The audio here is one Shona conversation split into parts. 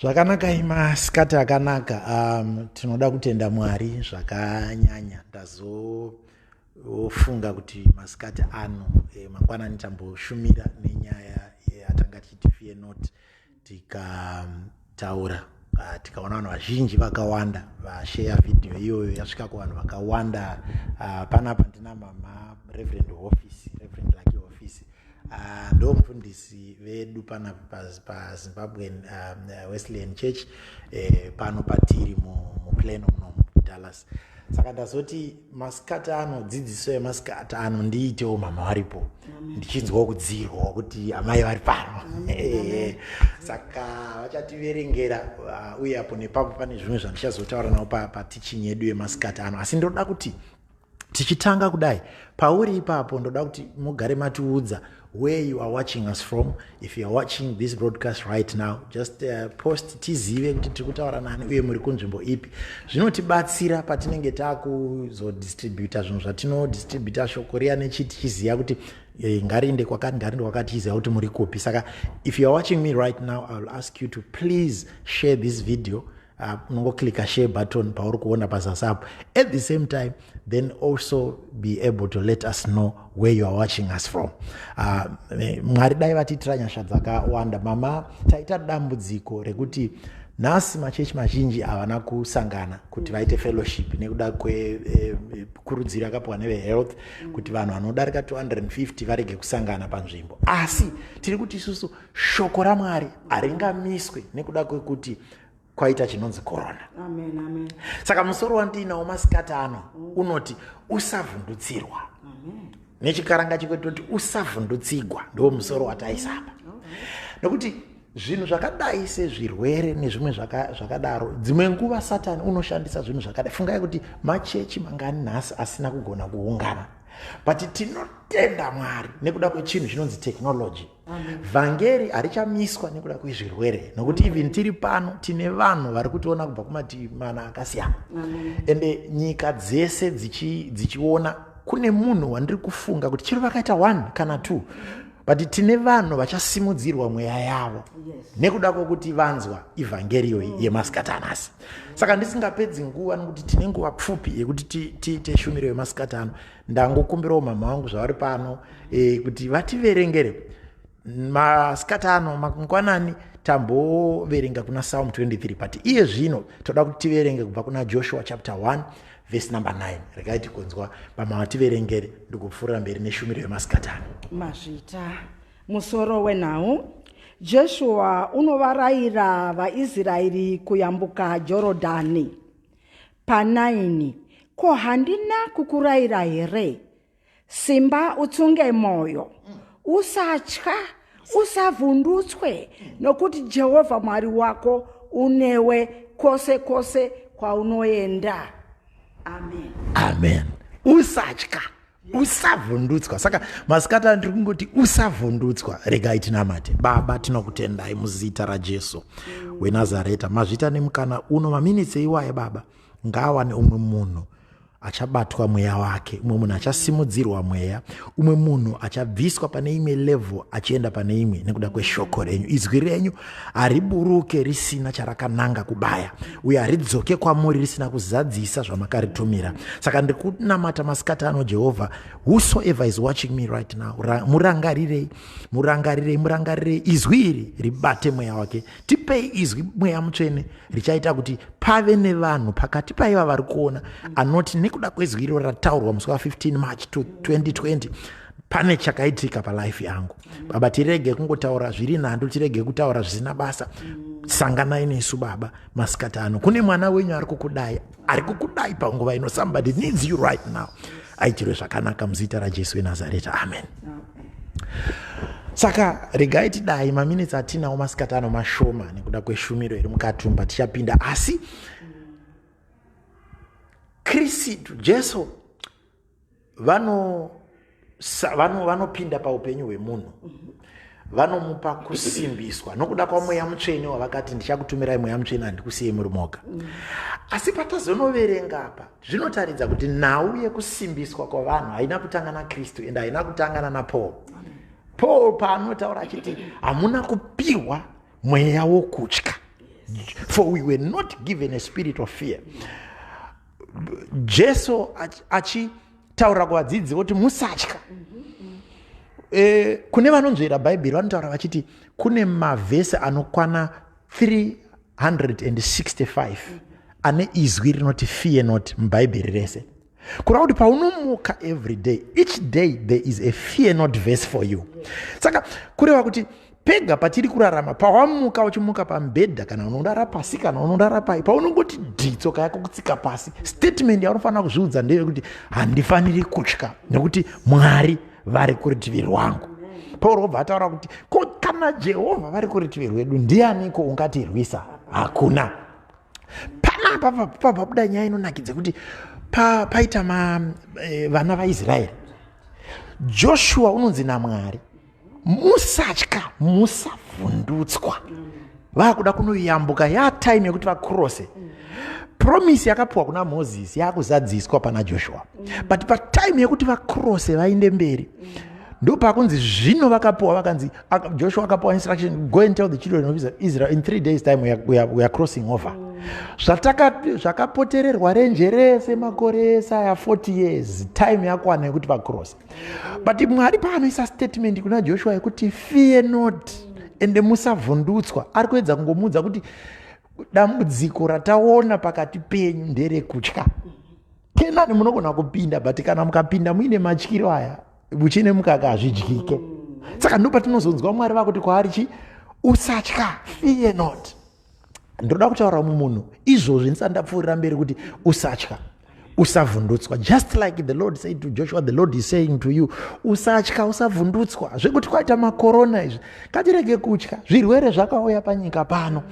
Zvakanaka, masikati akanaka. Tinoda kutenda Mwari zvakanyanya. Ndazofunga kuti masikati ano, mangwanani, tamboshumira nenyaya yatanga tichiti "Fear not". Tikataura, tikaona vanhu vazhinji vakawanda vasheya vhidhiyo iyoyo, yasvika kuvanhu vakawanda. Panapa ndina mama Reverend Hofisi, Reverend Lucky Hofisi, ndo mufundisi vedu panapa paZimbabwean Wesleyan Church, pano patiri muPlano muno muDallas. Saka ndazoti masikati ano, dzidziso yemasikati ano, ndiitewo mama varipo, ndichinzwawo kudzirwawo kuti amai vari pano. Saka vachativerengera, uye apo nepapo pane zvimwe zvandichazotaura navo pateaching yedu yemasikati ano. Asi ndoda kuti tichitanga kudai, pauri ipapo, ndoda kuti mugare matiudza where you are watching us from. If you are watching this broadcast right now, just post tizive kuti tiri kutaura nani uye muri kunzvimbo ipi. Zvinotibatsira patinenge taakuzodistributa zvinhu zvatinodistributa, shoko riya nechi, tichiziva kuti ngariende kwakati, ngariende kwakati, tichiziva kuti muri kupi. Saka if you are watching me right now, I will ask you to please share this video. Unongoclicka share button pauri kuona pazasi apo. At the same time then also be able to let us know where you are watching us from. Mwari dai vatiitira nyasha dzakawanda. Mama, taita dambudziko rekuti nhasi machechi mazhinji havana kusangana kuti vaite fellowship nekuda kwekurudziro yakapiwa nevehealth kuti vanhu vanodarika 250 varege kusangana panzvimbo. Asi tiri kuti isusu shoko raMwari haringamiswe nekuda kwekuti kwaita chinonzi korona. Amen, amen. Saka musoro wandiinawo masikati ano unoti "Usavhundutsirwa". Nechikaranga chikwetoti "Usavhundutsigwa", ndo musoro wataisapa, nokuti zvinhu zvakadai sezvirwere nezvimwe zvakadaro, dzimwe nguva Satani unoshandisa zvinhu zvakadai. Fungai kuti machechi mangani nhasi asina kugona kuungana, but tinotenda Mwari nekuda kwechinhu chinonzi technology. Vhangeri harichamiswa nekuda kwezvirwere, nokuti even tiri pano tine vanhu vari kutiona kubva kumativi mana akasiyana, ende nyika dzese dzichiona. Kune munhu wandiri kufunga kuti chero vakaita 1 kana 2, but tine vanhu vachasimudzirwa mweya yavo nekuda kwokuti vanzwa ivhangeriyo yemasikati anasi. Saka ndisingapedzi nguva, nekuti tine nguva pfupi yekuti tiite shumiro yemasikati ano, ndangokumbirawo mama vangu zvavari pano kuti vativerengere masikati ano. Mangwanani tamboverenga kuna Psalm 23, but iye zvino toda kuti tiverenge kubva kuna Joshua chapter 1 verse number 9. Regai tikunzwa mama vativerengere, ndikupfuurira mberi neshumiro yemasikati ano. Mazvita. Musoro wenhau: Joshua unovarayira vaIsraeri kuyambuka Jorodhani. Pa9: Ko handina kukurayira here? Simba utsunge mwoyo, usatya, usavhundutswe, nokuti Jehovha Mwari wako unewe kwose kwose kwaunoenda. Amen. Amen. Usatya, usavhundutswa. Saka masikati andiri kungoti usavhundutswa. Regai tinamate. Baba, tinokutendai muzita raJesu weNazareta. Mazvita nemukana uno. Maminitsi iwaye, Baba, ngaawane umwe munhu achabatwa mweya wake, umwe munhu achasimudzirwa mweya, umwe munhu achabviswa pane imwe level achienda pane imwe nekuda kweshoko renyu. Izwi renyu hariburuke risina charakananga kubaya, uye haridzoke kwamuri risina kuzadzisa zvamakaritumira. Saka ndiri kunamata masikati ano, Jehovha, whosoever is watching me right now, murangarirei, murangarirei, murangarirei. Izwi iri ribate mweya wake. Tipei izwi, Mweya Mutsvene, richaita kuti pave nevanhu pakati paiva vari kuona anoti nekuda kwezwi iro rataurwa musi wa15 March 2020 pane chakaitika palife yangu. Baba, tirege kungotaura zviri nhando, tirege kutaura zvisina basa. Sanganai nesu, Baba, masikati ano. Kune mwana wenyu ari kukudai, ari kukudai panguva ino. Somebody needs you right now. Aitirwe zvakanaka muzita raJesu weNazareta. Amen. Saka regai tidai, maminitsi atinawo masikati ano mashoma nekuda kweshumiro iri mukatumba tichapinda. Asi Kristu Jesu vanopinda paupenyu hwemunhu, vanomupa kusimbiswa nokuda kwaMweya Mutsvene wavakati, "Ndichakutumirai Mweya Mutsvene, handikusiyei muri moga." Asi patazonoverenga apa, zvinotaridza kuti nhau yekusimbiswa kwavanhu haina kutanga naKristu, ende haina kutangana naPaul. Paul paanotaura achiti hamuna kupiwa mweya wokutya. For we were not given a spirit of fear. Jesu achitaura kuvadzidzi voti musatya. Kune vanonzvera Bhaibheri vanotaura vachiti kune mavhesi anokwana 365 ane izwi rinoti "fear not" muBhaibheri rese. Kureva kuti paunomuka every day, each day there is a "fear not" verse for you. Saka kureva kuti pega patiri kurarama, pawamuka, uchimuka pamubhedha, kana unorara pasi, kana unorara pai, paunongoti dhi tsoka yako kutsika pasi, statement yaunofanira kuzviudza ndeyekuti handifaniri kutya nekuti Mwari vari kurutivi rwangu. Pauro obva ataura kuti ko kana Jehovha vari kurutivi rwedu, ndianiko ungatirwisa? Hakuna. Panapa pabuda nyaya inonakidza kuti paita vana vaIsraeri, Joshua unonzi naMwari, "Musatya, musavhundutswa." Vaakuda kunoyambuka, yatime yekuti vacrosse. Promise yakapiwa kuna Mozisi yaakuzadziswa pana Joshua, but patime yekuti vacrosse vainde mberi, ndopakunzi zvino vakapiwa, vakanzi, Joshua akapiwa instruction, "Go and tell the children of Israel, in 3 days time we are crossing over." Zvakapotererwa renje rese makore ese aya, 40 years, time yakwana yekuti vacrosse. But Mwari paanoisa statement kuna Joshua yekuti "Fear not" ende "Musavhundutswa", ari kuedza kungomuudza kuti dambudziko rataona pakati penyu nderekutya. Kenani munogona kupinda, but kana mukapinda muine matyiro aya, muchine mukaka hazvidyike. Saka ndo patinozonzwa Mwari vakuti kwaari chi "Usatya, fear not." Ndoda kutaura mumunhu izvozvi ndisati ndapfuurira mberi kuti usatya, usavhundutswa. Just like the Lord said to Joshua, the Lord is saying to you, usatya, usavhundutswa. Zvekuti kwaita makorona izvi, ngatirege kutya. Zvirwere zvakauya panyika pano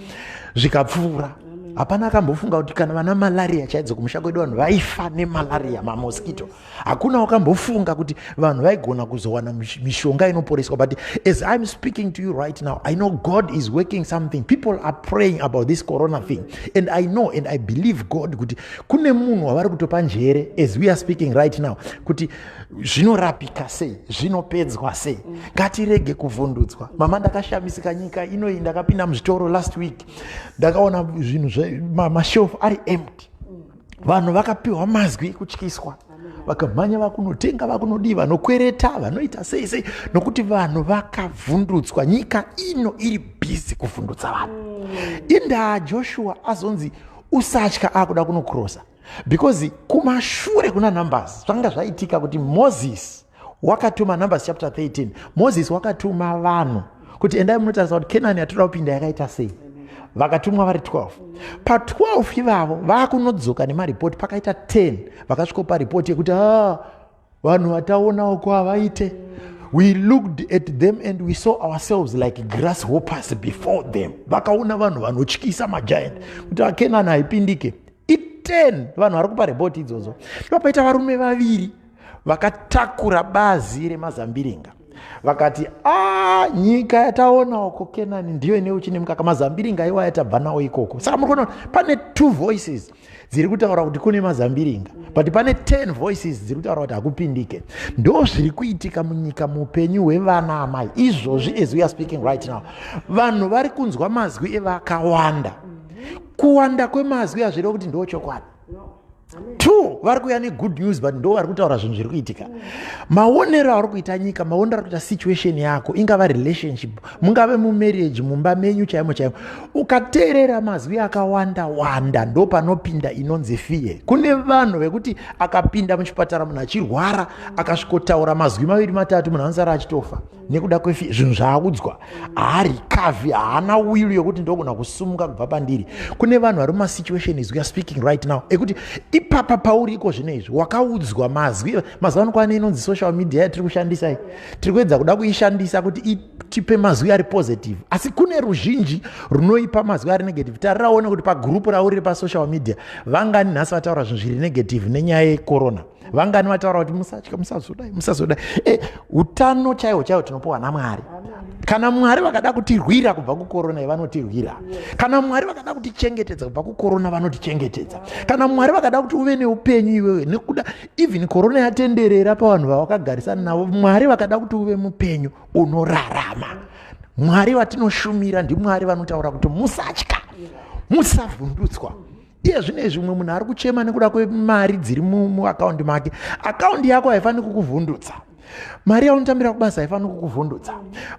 zvikapfuura. Hapana akambofunga kuti kana vana malaria chaidzo, kumusha kwedu vanhu vaifa nemalaria, mamosquito. Hakuna wakambofunga kuti vanhu vaigona kuzowana mishonga inoporeswa. But as I'm speaking to you right now, I know God is working something. People are praying about this corona thing, and I know and I believe God kuti kune munhu wavari kutopa njere as we are speaking right now kuti zvinorapika sei, zvinopedzwa sei. Ngatirege kuvhundutswa. Mama, ndakashamisika nyika inoi. Ndakapinda muzvitoro last week, ndakaona zvinhu, mashelf ari empty. Vanhu vakapiwa mazwi ekutyiswa, vakamhanya vakunotenga, vakunodii, vanokwereta, vanoita sei sei, nokuti vanhu vakavhundutswa. Nyika ino iri busy kuvhundutsa vanhu. Indaa Joshua azonzi usatya akuda kunocrossa? Because kumashure kuna Numbers zvanga zvaitika kuti Moses wakatuma, Numbers chapter 13, Moses wakatuma vanhu kuti endai munotarisa kuti Kenani yatoda kupinda yakaita sei. Vakatumwa vari 12. Pa12 ivavo vaakunodzoka nemaripoti, pakaita 10 vakasvikopa ripoti yekuti a vanhu vataonawo ko havaite. "We looked at them and we saw ourselves like grasshoppers before them." Vakaona vanhu vanotyisa, magiant, kuti aKenani haipindike. I10 vanhu vari kupa ripoti idzodzo. Ndopaita varume vaviri vakatakura bazi remazambiringa, vakati, "A, nyika yataonawo kuKenani ndiyo ine uchi nemukaka, mazambiringa iwaya tabva nawo ikoko." Saka muri kuona kuti pane two voices dziri kutaura kuti kune mazambiringa, but pane 10 voices dziri kutaura kuti hakupindike. Ndo zviri kuitika munyika, muupenyu hwevana amai izvozvi. As we are speaking right now, vanhu vari kunzwa mazwi evakawanda. Kuwanda kwemazwi hazvireva kuti ndo chokwadi. Two vari kuuya negood news, but ndo vari kutaura zvinhu zviri kuitika. Maonero auri kuita nyika, maonero ari kuita situation yako, ingava relationship, mungave mumarriage, mumba menyu chaimo chaimo, ukateerera mazwi akawanda wanda, ndo panopinda inonzi fear. Kune vanhu vekuti akapinda muchipatara munhu achirwara, akasvikotaura mazwi maviri matatu, munhu anosara achitofa nekuda kwefear. Zvinhu zvaaudzwa, haarecover, haana will yokuti ndogona kusumuka kubva pandiri. Kune vanhu vari mumasituation as we are speaking right now ekuti ipapa pauri iko zvino izvi wakaudzwa mazwi. Mazuva ano kwane inonzi social media yatiri kushandisa iyi. Tiri kuedza kuda kuishandisa kuti itipe mazwi ari positive, asi kune ruzhinji runoipa mazwi ari negative. Tariraone kuti pagurupu rauri pasocial media, vangani nhasi vataura zvinhu zviri negative nenyaya yekorona? Vangani vataura kuti musatya, musazodai, musazodai? Utano chaihwo chaihwo tinopiwa naMwari. Kana Mwari vakada kutirwira kubva kukorona, vanotirwira. Kana Mwari vakada kutichengetedza kubva kukorona, vanotichengetedza. Kana Mwari vakada kuti uve neupenyu iwewe, nekuda even korona yatenderera pavanhu vavakagarisana navo, Mwari vakada kuti uve mupenyu, unorarama. Mwari vatinoshumira ndiMwari vanotaura kuti musatya. Musavhundutswa. Iye zvino izvi umwe munhu ari kuchema nekuda kwemari dziri muakaundi make. Akaundi yako haifaniri kukuvhundutsa. Mari yaunotambira kubasa haifaniri kukuvhundutsa.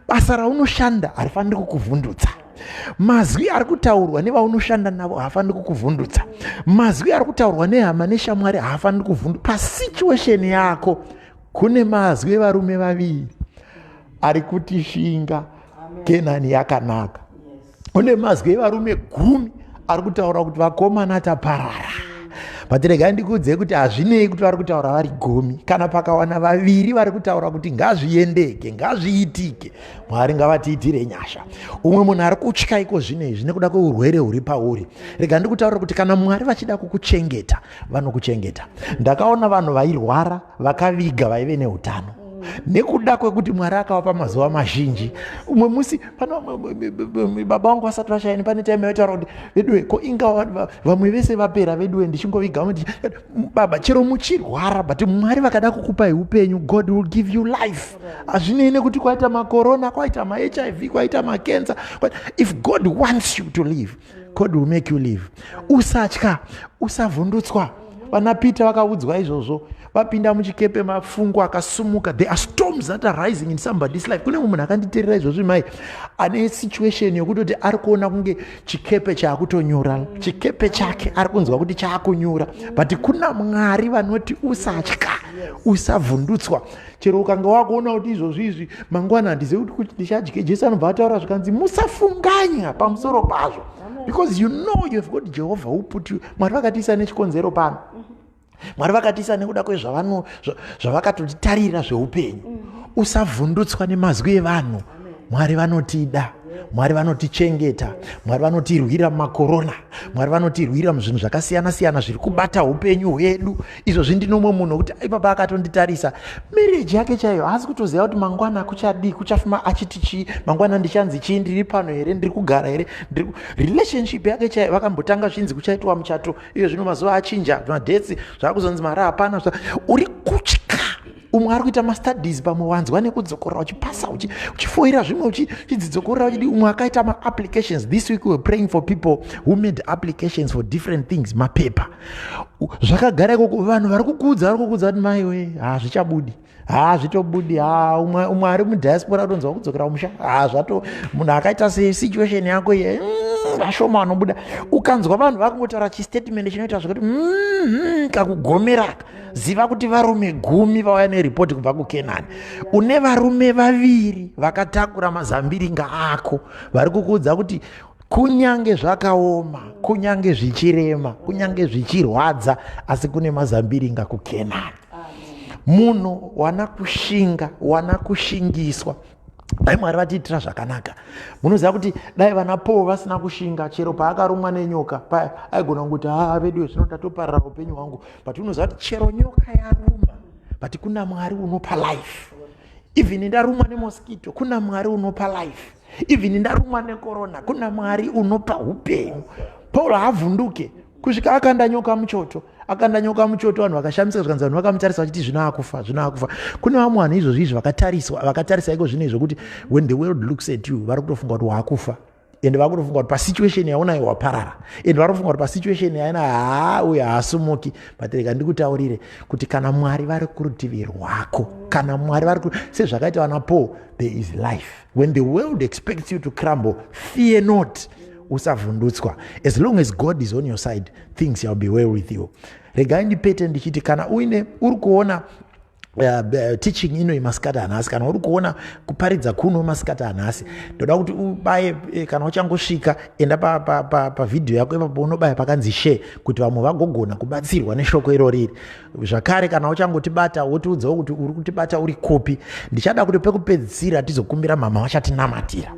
Basa raunoshanda harifaniri kukuvhundutsa. Mazwi ari kutaurwa nevaunoshanda navo haafaniri kukuvhundutsa. Mazwi ari kutaurwa nehama neshamwari haafaniri kuvhundutsa. Pasituation yako kune mazwi evarume vaviri ari kutishinga Kenani yakanaka. Kune mazwi evarume 10 ari kutaura kuti vakomana taparara. But regai ndikuudzei kuti hazvinei kuti vari kutaura vari 10, kana pakawana vaviri vari kutaura kuti ngazviendeke, ngazviitike, Mwari ngavatiitire nyasha. Umwe munhu ari kutya iko zvino izvi nekuda kweurwere huri pauri, rega ndikutaurire kuti kana Mwari vachida kukuchengeta, vanokuchengeta. Ndakaona vanhu vairwara vakaviga vaive neutano nekuda kwekuti Mwari akavapa mazuva mazhinji. Umwe musi pano baba vangu vasati vashaini, pane time yaitaura kuti veduwe ko inga vamwe vese vapera veduwe, ndichingoviga vamwe baba, chero muchirwara, but Mwari vakada kukupai upenyu, God will give you life. Hazvinei nekuti kwaita makorona, kwaita maHIV, kwaita makensa. If God wants you to live, God will make you live. Usatya, usavhundutswa. Vana Peter vakaudzwa izvozvo, vapinda muchikepe, mafungu akasumuka. There are storms that are rising in somebody's life. Kune mumwe munhu akanditeerera izvozvo, mai ane situation yekutoti ari kuona kunge chikepe chaakutonyura, chikepe chake ari kunzwa kuti chaakunyura, but kuna Mwari vanoti usatya, usavhundutswa. Chero ukanga wakuona kuti izvozvo izvi mangwana handizivi kuti ndichadye, Jesu anobva ataura zvikanzi musafunganya pamusoro pazvo, because you know you have got Jehovah who put you. Mwari vakatiisa nechikonzero pano. Mwari vakatiisa nekuda kwezvavakatotitarira zveupenyu. Usavhundutswa nemazwi evanhu. Mwari vanotida, Mwari vanotichengeta, Mwari vanotirwira mumakorona, Mwari vanotirwira muzvinhu zvakasiyana siyana zviri kubata upenyu hwedu. Izvozvi ndinomwe munhu wekuti ipapa akatonditarisa, marriage yake chaiyo haasi kutoziva kuti mangwana kuchadii, kuchafuma achiti chii, mangwana ndichanzi chii, ndiri pano here, ndiri kugara here, relationship yake chaiyo vakambotanga zvinzi kuchaitwa muchato, iyo zvino mazuva achinja, madhesi zvakuzonzi mari hapana. Uri kutya. Umwe ari kuita mastudies, pamwe wanzwa nekudzokorora uchipasa, uchifoira zvimwe, uchidzidzokorora uchidi. Umwe akaita maapplications. This week we were praying for people who made applications for different things, mapepa zvakagara ikoko. Vanhu vari kukuudza, vari kukuudza kuti maiwe, hazvichabudi, hazvitobudi. Ha, umwe ari mudiaspora atonzwa kudzokera kumusha, ha, zvato munhu akaita sesituation yako iye, vashoma vanobuda. Ukanzwa vanhu vakungotaura chistatement chinoita zvekuti kakugomeraka, ziva kuti varume 10 vauya neripoti kubva kuKenani. Une varume vaviri vakatakura mazambiringa ako vari kukuudza kuti kunyange zvakaoma, kunyange zvichirema, kunyange zvichirwadza, asi kune mazambiringa kuKenani. Munhu wana kushinga, wana kushingiswa. Dai Mwari vatiitira zvakanaka. Munoziva kuti dai vana Paul vasina kushinga, chero paakarumwa nenyoka paya aigona kungoti haa veduwe, zvino ndatoparara upenyu hwangu. But unoziva kuti chero nyoka yaruma, but kuna Mwari unopa life. Even ndarumwa nemosquito, kuna Mwari unopa life. Even ndarumwa nekorona, kuna Mwari unopa upenyu. Paul haavhunduke kusvika akanda nyoka muchoto. Akanda nyoka muchoto, vanhu vakashamisika, zvikanzi vanhu vakamutarisa vachiti zvino akufa, zvino akufa. Kune vamwe vanhu izvozvi izvi vakatariswa, vakatarisa iko zvino izvo kuti when the world looks at you, vari kutofunga kuti waakufa, ende vari kutofunga kuti pasituation yaunayo waparara, ende vari kufunga kuti pasituation yaina haa uyu haasumuki. But rega ndikutaurire kuti kana Mwari vari kurutivi rwako, kana Mwari vari sezvakaita vana Paul, there is life. When the world expects you to crumble, fear not, usavhundutswa. As long as God is on your side, things shall be well with you. Regai ndipete ndichiti kana uine uri kuona teaching ino imasikati anhasi, kana uri kuona kuparidza kuno masikati anhasi, ndoda kuti ubaye, kana uchangosvika, enda pavhidhiyo yako ipapo, unobaya pakanzi share kuti vamwe vagogona kubatsirwa neshoko irori iri. Zvakare kana uchangotibata, wotiudzawo kuti uri kutibata uri kupi. Ndichada kuti pekupedzisira tizokumbira mama vachatinamatira,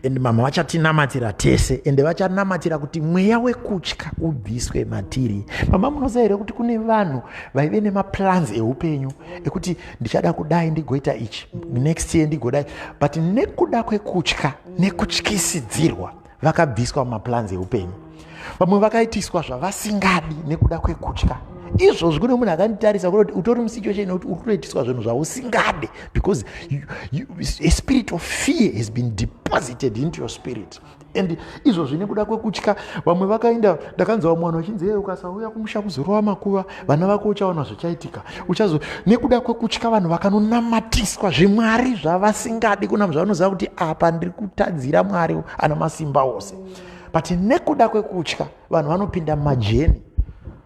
and mama vachatinamatira tese, ende vachanamatira kuti mweya wekutya ubviswe matiri. Mama, munoziva here kuti kune vanhu vaive nemaplans eupenyu ekuti ndichada kudai, ndigoita ichi next year, ndigodai, but nekuda kwekutya nekutyisidzirwa vakabviswa mumaplans eupenyu. Vamwe vakaitiswa zvavasingadi nekuda kwekutya. Izvozvi kune munhu akanditarisa kuti utori musituation yekuti uri kutoitiswa zvinhu zvausingade because a spirit of fear has been deposited into your spirit. And izvozvi nekuda kwekutya vamwe vakaenda, ndakanzwa vamwe vanhu vachinzi, "Hey, ukasauya kumusha kuzorova makuva vana vako uchaona zvichaitika." Uchazo nekuda kwekutya vanhu vakanonamatiswa zvimwari zvavasingadi kuna zvavanoziva kuti apa ndiri kutadzira Mwari ana masimba ose. But nekuda kwekutya vanhu vanopinda mumajeni,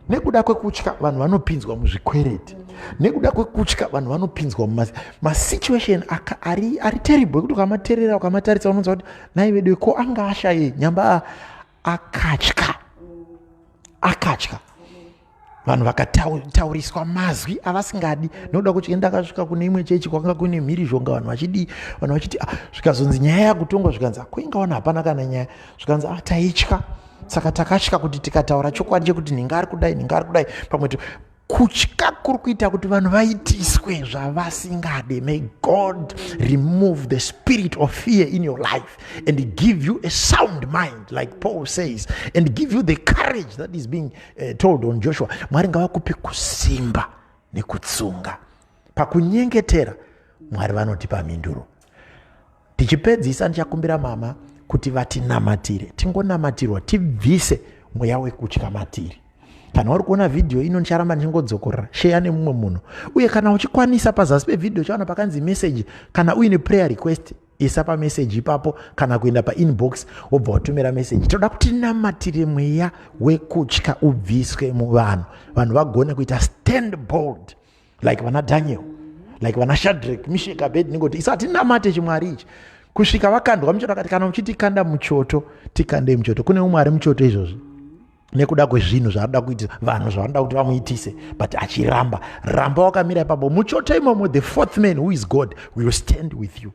nekuda kwekutya vanhu vanopinzwa muzvikwereti, nekuda kwekutya vanhu vanopinzwa mumasituation ari terrible ekuti ukamateerera, ukamatarisa, unonzwa kuti nai vedu, ko anga ashayei? Nyamba akatya, akatya. Vanhu vakatauriswa mazwi avasingadi nokuda kutya. Ndakasvika kune imwe chechi kwakanga kuine mhirizhonga, vanhu vachidii, vanhu vachiti, ah, zvikazonzi nyaya yakutongwa, zvikanzi kuingawana hapana kana nyaya. Zvikanzi, ah, taitya, saka takatya kuti tikataura chokwadi chekuti nhinga ari kudai, nhinga ari kudai, pamwe kutya kuri kuita kuti vanhu vaitiswe zvavasingade. May God remove the spirit of fear in your life and give you a sound mind, like Paul says, and give you the courage that is being told on Joshua. Mwari ngavakupe kusimba nekutsunga pakunyengetera. Mwari vanotipa mhinduro. Tichipedzisa, ndichakumbira mama kutivatinamatire, tingonamatirwa tibvise mweya wekutya matiri. Kana uri kuona vhidhiyo ino, ndicharamba ndichingodzokorora, sheya nemumwe munhu. Uye kana uchikwanisa, pazasi pevhidhiyo chaona pakanzi message, kana uine prayer request, isa pameseji ipapo kana kuenda painbox wobva watumira meseji. Toda kuti namatire mweya wekutya ubviswe muvanhu, vanhu vagone kuita stand bold like vana Daniel, like vana Shadrach, Meshach, Abednego. Isa tinamate chimwari ichi kusvika vakandwa muchoto. Akati, "Kana muchitikanda muchoto, tikandei muchoto." Kune umwe ari muchoto izvozvi nekuda kwezvinhu zvaanoda kuitisa vanhu, zvavanoda kuti vamuitise, but achiramba. Ramba wakamira ipapo muchoto imomo. The fourth man, who is God, will stand with you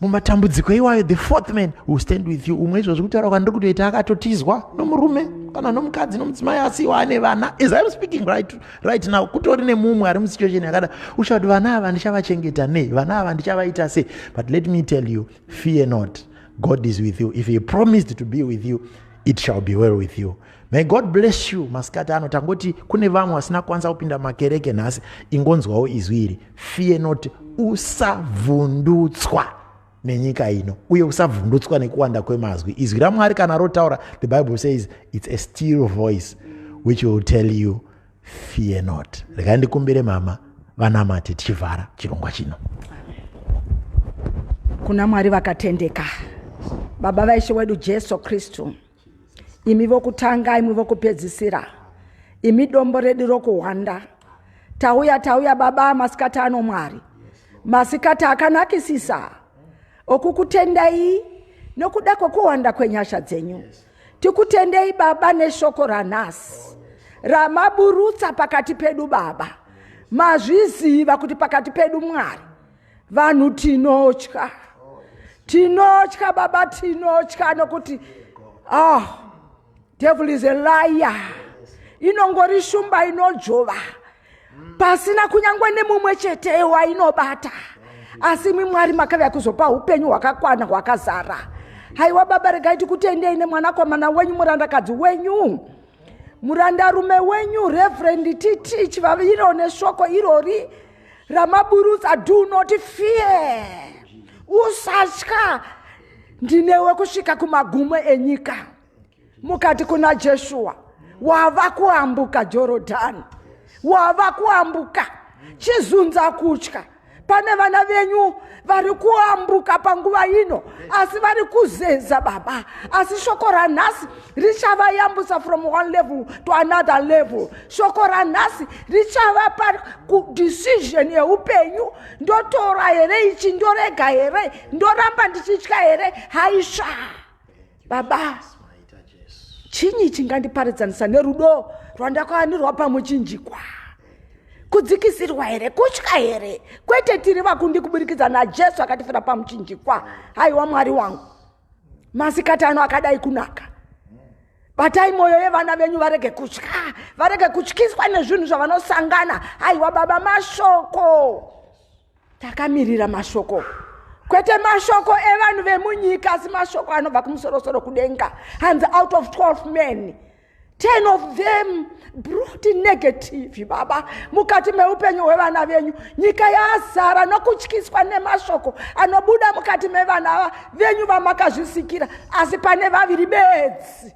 mumatambudziko iwayo. The fourth man will stand with you. Umwe izvozvi kutaura kwandiri kutoita akatotizwa nomurume kana nomukadzi, nomudzimai, asiwa ane vana. As I'm speaking right now, kutori nemumwe ari musituation yakada usha kuti vana ava ndichavachengeta nei, vana ava ndichavaita sei? But let me tell you, fear not. God is with you. If he promised to be with you, it shall be well with you. May God bless you. Masikati ano tangoti kune vamwe vasina kukwanisa kupinda makereke nhasi, ingonzwawo izwi iri: fear not. Usavhundutswa nenyika ino uye usavhundutswa nekuwanda kwemazwi. Izwi raMwari kana rotaura, the Bible says it's a still voice which will tell you, "Fear not." Regai ndikumbire mama vanamate tichivhara chirongwa chino. Kuna Mwari vakatendeka, Baba vaIshe wedu Jesu Kristu, imi vokutanga, imi vokupedzisira, imi dombo redu rokuhwanda, tauya, tauya Baba masikati ano. Mwari, masikati akanakisisa okukutendai nokuda kwokuwanda kwenyasha dzenyu. Tikutendei Baba neshoko ranhasi ramaburutsa pakati pedu. Baba, mazviziva kuti pakati pedu, Mwari, vanhu tinotya, tinotya Baba, tinotya nokuti, ah, devil is a liar. Inongori shumba inodzvova pasina kunyange nemumwe chete wainobata, asi imi Mwari makauya kuzopa upenyu hwakakwana, hwakazara. Haiwa Baba, regai tikutendei nemwanakomana wenyu, murandakadzi wenyu, murandarume wenyu, Reverend TT Chivaviro, neshoko irori ramaburutsa: "Do not fear, usatya, ndinewe kusvika kumagumo enyika." Mukati kuna Jeshua, "Wava kuambuka Jorodhani, wava kuambuka, chizunza kutya." Pane vana venyu vari kuambuka panguva ino, asi vari kuzeza Baba, asi shoko ranhasi richavayambusa from one level to another level. Shoko ranhasi richavapa decision yeupenyu: ndotora here ichi, ndorega here, ndoramba ndichitya here? Haisva Baba, chinyi chingandiparadzanisa nerudo rwandakawanirwa pamuchinjikwa? Kudzikisirwa here? Kutya here? Kwete, tiri vakundi kuburikidza naJesu akatifira pamuchinjikwa. Haiwa Mwari wangu, masikati ano akadai kunaka, batai mwoyo yevana venyu, varege kutya, varege kutyiswa nezvinhu zvavanosangana. Haiwa Baba, mashoko takamirira, mashoko, kwete mashoko evanhu vemunyika, asi mashoko anobva kumusorosoro kudenga. Hanzi out of 12 men, 10 of them brought negative, Baba, mukati meupenyu hwevana venyu. Nyika yazara nokutyiswa nemashoko anobuda mukati mevana venyu vamakazvisikira, asi pane vaviri bedzi.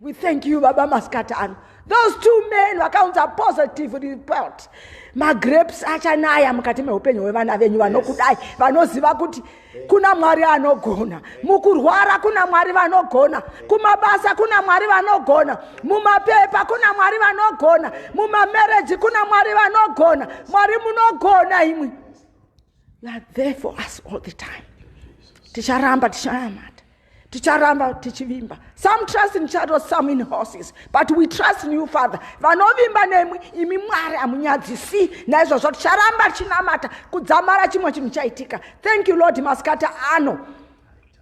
We thank you, Baba, masikati ano. Those two men vakaunza positive report. Magrapes achanaya mukati meupenyu hwevana venyu vanokudai, vanoziva kuti kuna Mwari anogona. Mukurwara kuna Mwari vanogona, kumabasa kuna Mwari vanogona, mumapepa kuna Mwari vanogona, mumamarriage kuna Mwari vanogona. Mwari, munogona imwi. You are there for us all the time. Ticharamba tichinamata, ticharamba tichivimba. Some trust in chariots, some in horses, but we trust in you, Father. Vanovimba nemwi imi, Mwari, hamunyadzisi. Naizvozvo ticharamba tichinamata kudzamara chimwe chinhu chaitika. Thank you, Lord. Masikati ano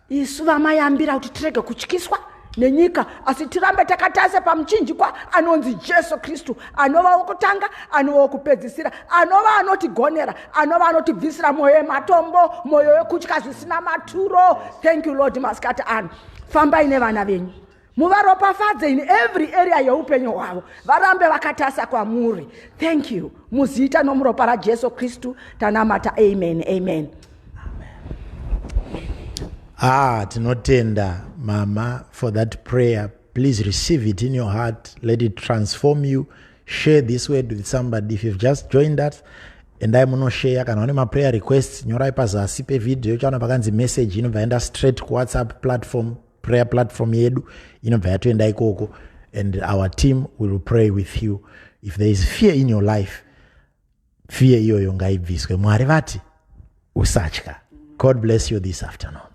isu vamayambira kuti tirege kutyiswa nenyika, asi tirambe takatarisa pamuchinjikwa anonzi Jesu Kristu, anova wokutanga, anova wokupedzisira, anova anotigonera, anova anotibvisira mwoyo yematombo, mwoyo wekutya zvisina maturo. Thank you, Lord. Masikati ano fambai nevana venyu, muvaropafadze in every area yeupenyu hwavo, varambe vakatarisa kwamuri. Thank you. Muzita nomuropa raJesu Kristu tanamata. Amen, amen. Ah, tinotenda, Mama, for that prayer. Please receive it in your heart. Let it transform you. Share this word with somebody. If you've just joined us, endai munoshare. Kana une maprayer requests, nyorai pazasi pevideo. Chaona pakanzi message, inobva yaenda straight kuWhatsApp platform, prayer platform yedu, inobva yatoenda ikoko, and our team will pray with you. If there is fear in your life, fear iyoyo ngaibviswe. Mwari vati usatya. God bless you this afternoon.